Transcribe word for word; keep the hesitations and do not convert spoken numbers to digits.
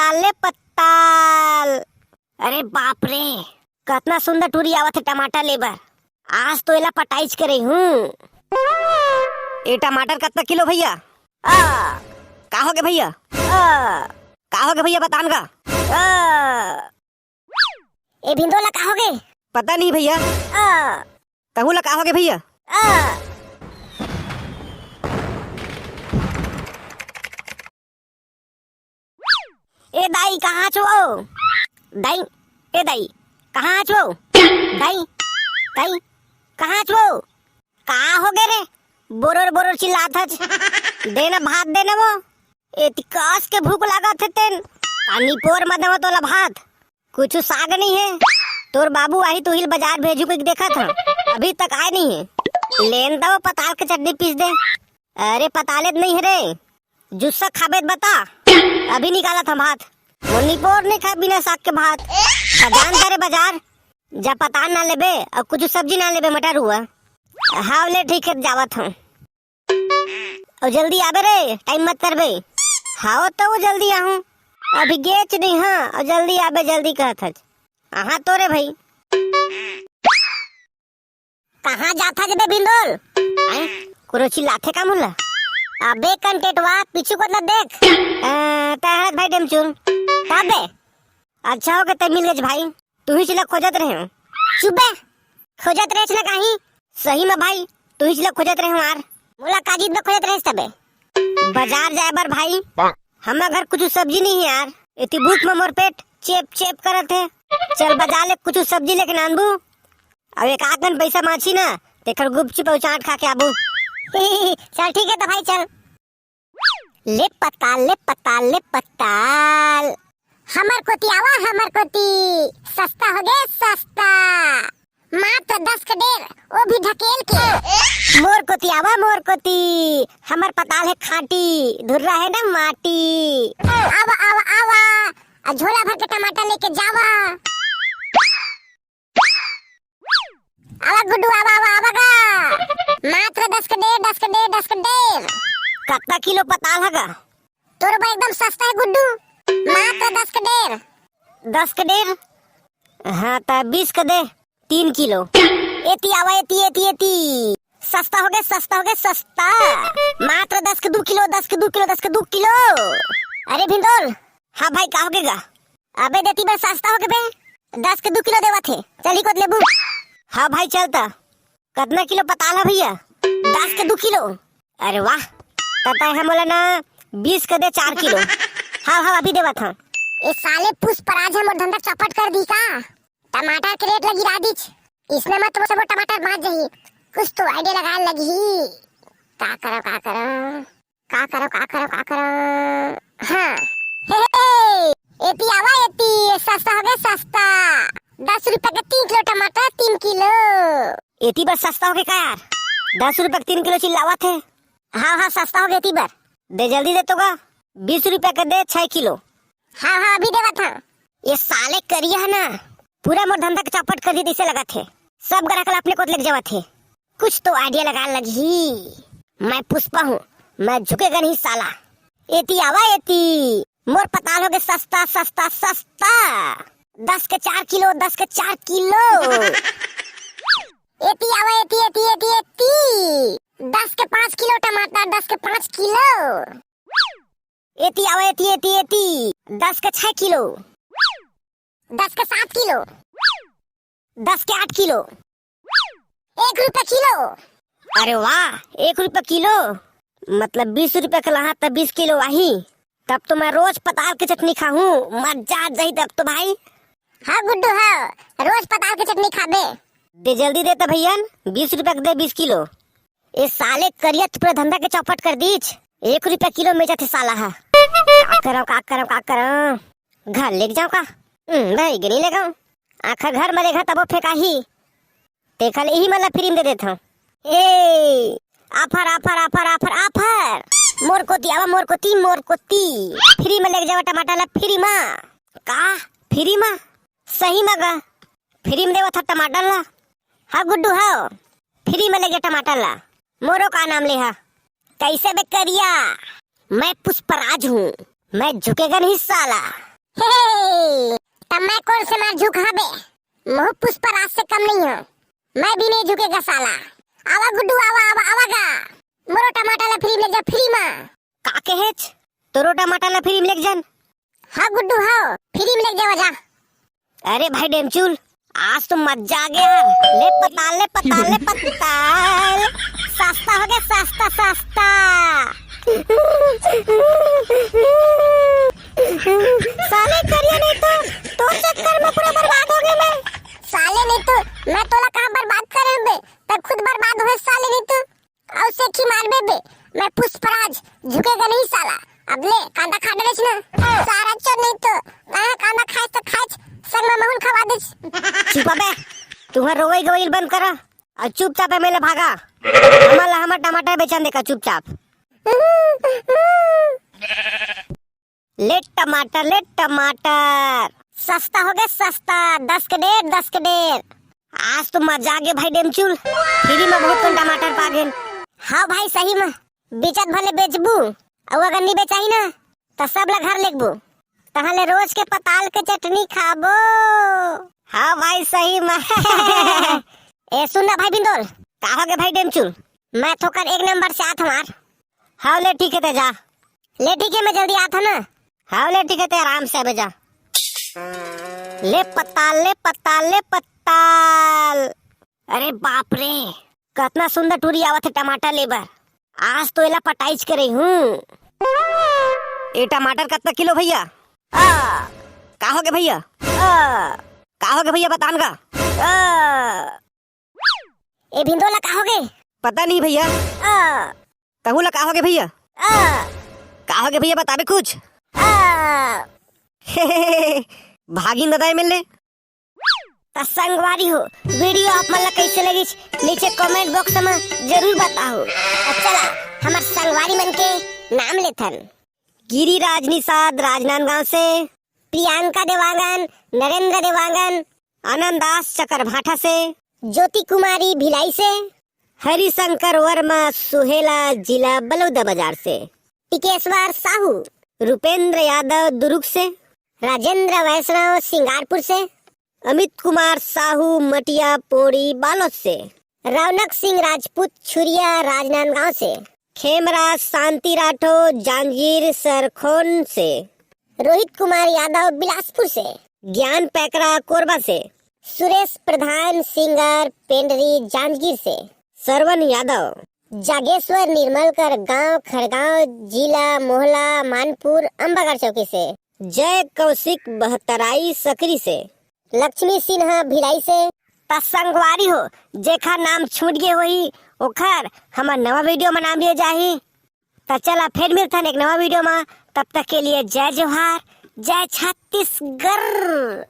पताल ले पताल। अरे बाप रे, कतना सुंदर टूरी आवत हे टमाटर ले बर। आज तो एला पटाईच करे हूँ। ए टमाटर कतना किलो भैया? आ, का होगे भैया? आ, का होगे भैया, बतान का? आ, ए भिंदो ला का होगे? पता नहीं भैया। आ, तहू ला का होगे भैया? आ, ए दाई, कहाँ छो? दाई, ए दाई, कहाँ छो? दाई, दाई, कहाँ छो? का होगे रे? बोरोर बोरोर चिल्लात हच। दे ना भात, दे ना वो। एतिकास के भूख लागत हे तेन। पानी पोर म देवो तोला भात। कुछु साग नहीं है। तोर बाबू आही तुहिल बाजार भेजू के देखत हूँ। अभी तक आए नहीं है। लेन दो पताल के चटनी पीस दे। अरे पताले त नहीं है रे। जुस्सा खाबे त बता। अभी निकालत हूँ भात। वो निपोर नहीं खाए बिना साग के भात। त जान दे रे बाजार। जा पताल ना लेबे अउ कुछु सब्जी ना लेबे, मटर हुआ। हाव ले ठीक है, जावत हूँ। अउ जल्दी आबे रे, टाइम मत करबे। हाव तो वो जल्दी आहूँ। अभी गेच नहीं हाँ, अउ जल्दी आबे, जल्दी कहत हच। आहा तो रे भाई। कहाँ जात हच बे भिंदोल? आय, कोनो चिल्लाथे का मुल्ला? अबे कंटेटवा, पीछू कोत ला देख। अ, तहरत भाई डेमचुन। का बे? अच्छा होगे ते मिल गेच भाई। तुही चिल्ला खोजत रहे हो। चुप बे। खोजत रहेच ना काहीं? सही में भाई, तुही चिल्ला खोजत रहे हो यार। मोला काजिद में खोजत रहेच तबे। बाजार जाए बर भाई। हमर घर कुछु सब्जी नहीं है यार। एती भूख में मोर पेट चेप चेप करत हे। चल बाजार ले कुछु सब्जी लेके नानबू। अउ एक आध कन पैसा बाँची ना, तेखर गुपचुप अउ चाट खा के आबू। चल ठीक है तो भाई चल। ले पताल, ले पताल, ले पताल। हमर कोती आवा, हमर कोती। सस्ता होगे, सस्ता। मात्र दस के डेढ़, वो भी ढकेल के। मोर कोती आवा, मोर कोती। हमर पताल है खाटी, धुर्रा है ना माटी। आवा, आवा, आवा। आ झोला भर के टमाटर लेके जावा। आवा गुड्डू, आवा, आवा, आवा गा। मात्र दस के डेढ़, दस के डेढ़, दस के डेढ़। कतना किलो पताल है गा? तोर बर एकदम सस्ता है गुड्डू, मात्र दस के डेढ़। दस के डेढ़? हाँ, त बीस के दे, तीन किलो। एती आवा, एती, एती, एती। सस्ता होगे, सस्ता होगे, सस्ता। मात्र दस के दू किलो, दस के दू किलो, दस के दू किलो। अरे भिंदोल। हाँ भाई, का होगे गा? अबे देती बर सस्ता होगे बे, दस के दू किलो देवत हे, चल ही कोत लेबू। हाँ भाई चल त। कतना किलो पताल है भैया? दस के दू किलो। अरे वाह, त तय है मोला ना बीस के दे चार किलो। हाँ हाँ, अभी देवत हूँ। ए साले पुष्पराज है मोर धंधा चौपट कर दी का? टमाटर के रेट लगी गिरा दीच। इसने मत वो सब टमाटर बाँच जाही। कुछ तो आइडिया लगा लगी। का करो, का करो? का करो, का करो, का करो? हाँ। हे, हे, हे, एती आवा, एती, सस्ता होगे, सस्ता। दस रुपया के तीन किलो टमाटर, तीन किलो। एती बर सस्ता होगे का यार? दस रुपया के तीन किलो चिल्लावत हे। हाँ, हाँ, सस्ता होगे एती बर। दे जल्दी दे तो गा। बीस रुपया के दे छह किलो। हाँ, हाँ, अभी देवत हूँ। ये साले करिया है ना, पूरा मोर धंधा के चौपट कर दी, जैसे लगत हे। सब ग्राहक ला अपने कोत लेके जावत हे। कुछ तो आइडिया लगा लगही। मैं पुष्पा हूँ, मैं झुकेगा नहीं साला। एती आवा एती, मोर पताल होगे सस्ता, सस्ता, सस्ता। दस के चार किलो, दस के चार किलो। एती आवा एती, एती, एती, एती। दस के पाँच किलो टमाटर, दस के पाँच किलो। एती आवा एती, एती, एती। दस के छह किलो। दस के सात किलो। दस के आठ किलो। एक रुपया किलो। अरे वाह, एक रुपया किलो, मतलब बीस रुपया के लाहा त बीस किलो आही। तब तो मैं रोज पताल के चटनी खाहूँ, मजा आ जाही तब तो भाई। हाँ गुड्डू, हाँ, रोज पताल के चटनी खाबे। दे जल्दी दे त भैया, बीस रुपया के दे बीस किलो। ए साले करिया, तू पूरा धंधा के चौपट कर दीच। एक रुपया किलो में जाथे साला हा। का करव, का करव, का करव? घर लेके जाओ का? हम्म, नहीं गे, नहीं लेगव। आखर घर में लेगा तबो फेंकाही। तेखर ले इही मन ला फ्री में दे देथव। ए, offer, offer, offer, offer, offer. मोर कोती आवा, मोर कोती, मोर कोती। फ्री में लेके जावा टमाटर ला, फ्री में। का? फ्री में? सही में गा? फ्री में देवत ह टमाटर ला। हाँ गुड्डू, हाँ। फ्री में लेगे टमाटर ला। मोरो का नाम ले हा? कैसे बे करिया? मैं पुष्पराज हूँ, मैं झुकेगा नहीं साला। हे, त मैं कोन से मार झुकहां बे? महूं पुष्पराज से कम नहीं हंव। मैं भी नहीं झुकेंव साला। आवा गुड्डू, आवा, आवा, आवा गा। मोरो टमाटर ला free में लेग जा, free में। का कहेच? तोरो टमाटर ला free में लेग जान? हां गुड्डू, हां, free में लेग जावा जा। अरे भाई डेमचुल, आज तो मजा आ गया यार। ले पताल, ले पताल, ले पताल। सस्ता हो गया, सस्ता, सस्ता। साले करिया नहीं तो, तोर चक्कर में पूरा बर्बाद हो गया मैं। साले नहीं तो, मैं तोला कहां बर्बाद करे हंव बे? तैं खुद बर्बाद होय साले नहीं तो। अउ सेखी मारबे बे, मैं पुष्पराज, झुकेगा नहीं साला। अब ले, कांदा खा डरेच ना। सारा चोर नहीं तो, कहां कांदा खाएच त खाएच, संग में महूं ल खवा देच। चुप बे, तुंहर रोवई गवई ल बंद करा, अउ चुपचाप एमेर ले भागा। हमन ला हमर टमाटर बेचन दे का चुपचाप। ले टमाटर, ले टमाटर। सस्ता हो गया, सस्ता। दस के डेढ़, दस के डेढ़। आज तो मजा आ गया भाई डेमचुल। Free में बहुत कन टमाटर पा गेन। हां भाई, सही में। बेचत भले बेचबू, अउ अगर नी बेचाही ना, त सब ला घर लेगबू। तहां ले रोज के पताल के चटनी खाबो। हां भाई, सही में। ए, सुन ना भाई बिंदोल। का हो गया भाई डेमचुल? मैं थोकन एक नंबर से आत हंव यार। हां, ले ठीक हे, तैं जा। ले ठीक हे, मैं जल्दी आत हंव ना। हां, ले ठीक हे, तैं आराम से आबे जा। ले पताल, ले पताल, ले पताल। अरे बाप रे, कतना सुंदर टूरी आवत हे टमाटर ले बर। आज तो एला पटाईच के रहिहूं। ए टमाटर कतना किलो भैया? आ, का हो गया भैया? आ, का हो गया भैया, बतान का? आ, ए भिंदो ला का होगे? पता नहीं भैया। आ। तहू ला का होगे भैया? आ। का होगे भैया, बताबे कुछ? आ। भागिन दादा एमेर ले। त संगवारी हो, video आप मन ला कइसे लगिस, नीचे comment box में जरूर बताओ। अउ चला, हमर संगवारी मन के नाम लेथन। गिरिराज निषाद राजनांदगांव से। प्रियंका देवांगन, नरेंद्र देवांगन। आनंद दास चकरभाठा से। ज्योति कुमारी भिलाई से। हरिशंकर वर्मा सुहेला जिला बलौदाबाजार से। टिकेश्वर साहू। रुपेंद्र यादव दुरुग से। राजेंद्र वैष्णव सिंगारपुर से। अमित कुमार साहू मटिया पोड़ी बालोद से। रौनक सिंह राजपूत छुरिया राजनांदगांव से। खेमराज शांति राठौर जांजगीर सरखोन से। रोहित कुमार यादव बिलासपुर से। ज्ञान पैकरा कोरबा से। सुरेश प्रधान सिंगर पेंडरी जांजगीर से। सरवन यादव। जागेश्वर निर्मलकर गांव खड़गांव जिला मोहला मानपुर अंबागढ़ चौकी से। जय कौशिक बहतराई सकरी से। लक्ष्मी सिन्हा भिलाई से। त संगवारी हो, जेखर नाम छूट गे होही, ओखर हमर नवा video म नाम लिए जाही। त चला फेर मिलथन एक नवा video म, तब तक के लिए जय जोहार, जय छत्तीसगढ़।